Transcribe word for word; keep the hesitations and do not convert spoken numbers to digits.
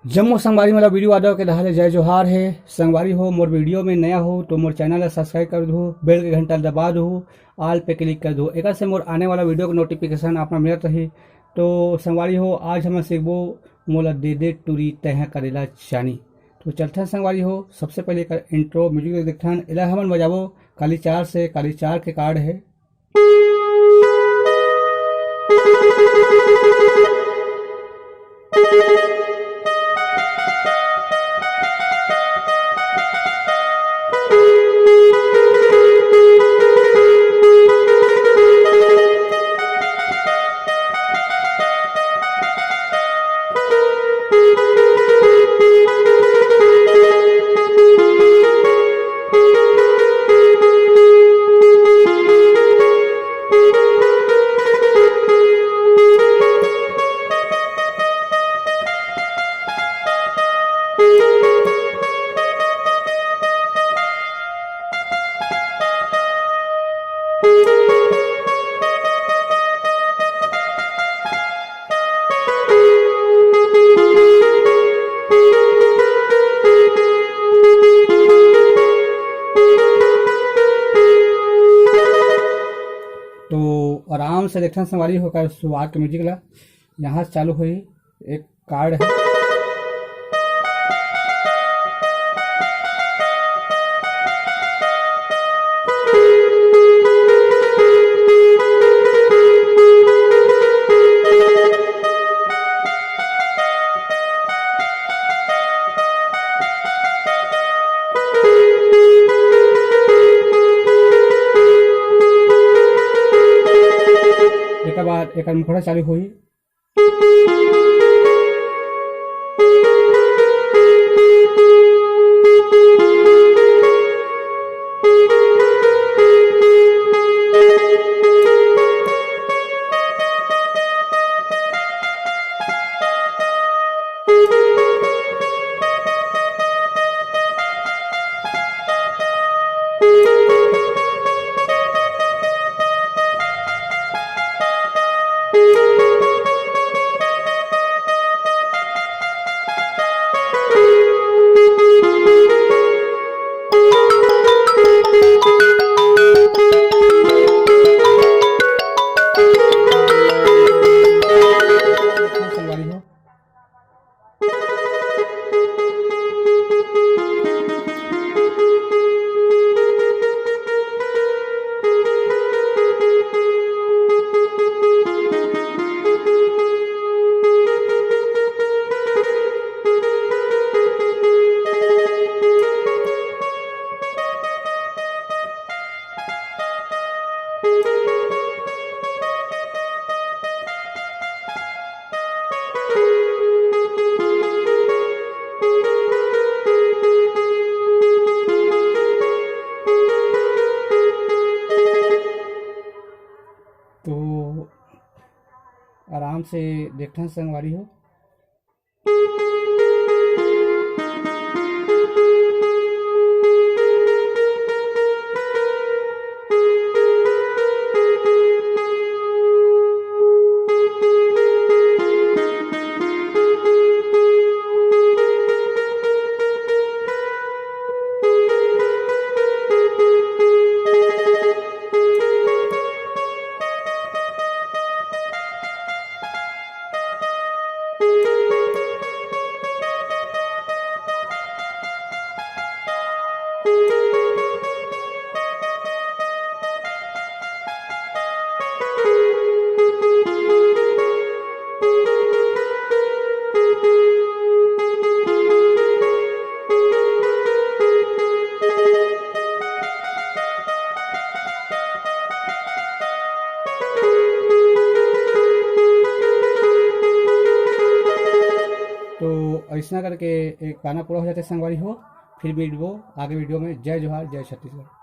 जम्मो संगवारी मन ला वीडियो आदव के डहार ले जय जोहार हे। संगवारी हो, मोर वीडियो में नया हो तो मोर चैनल ला सब्सक्राइब कर दू, बेल के घंटा ला दबा दू, ऑल पे क्लिक कर दू, एकर से मोर आने वाला वीडियो के नोटिफिकेशन आप ला मिलत रही। तो संगवारी हो, आज हमन सीखबो मोला दे दे टूरी तैं करेला जानी। तो चलथन संगवारी हो, सबसे पहले एकर इंट्रो म्यूजिक देखथन। एला हमन बजाबो काली चार से, काली चार के कार्ड है। तो आराम से देखथन संगवारी हो, एकर शुरुआत के म्यूजिक ला। यहाँ से चालू होही, एक कार्ड है। एकर बाद एकर मुखड़ा चालू होही। तो आराम से देखथन संगवारी हो। तो अइसना करके एक गाना पूरा हो जाथे संगवारी हो। फिर मिलबो आगे वीडियो में। जय जोहार, जय छत्तीसगढ़।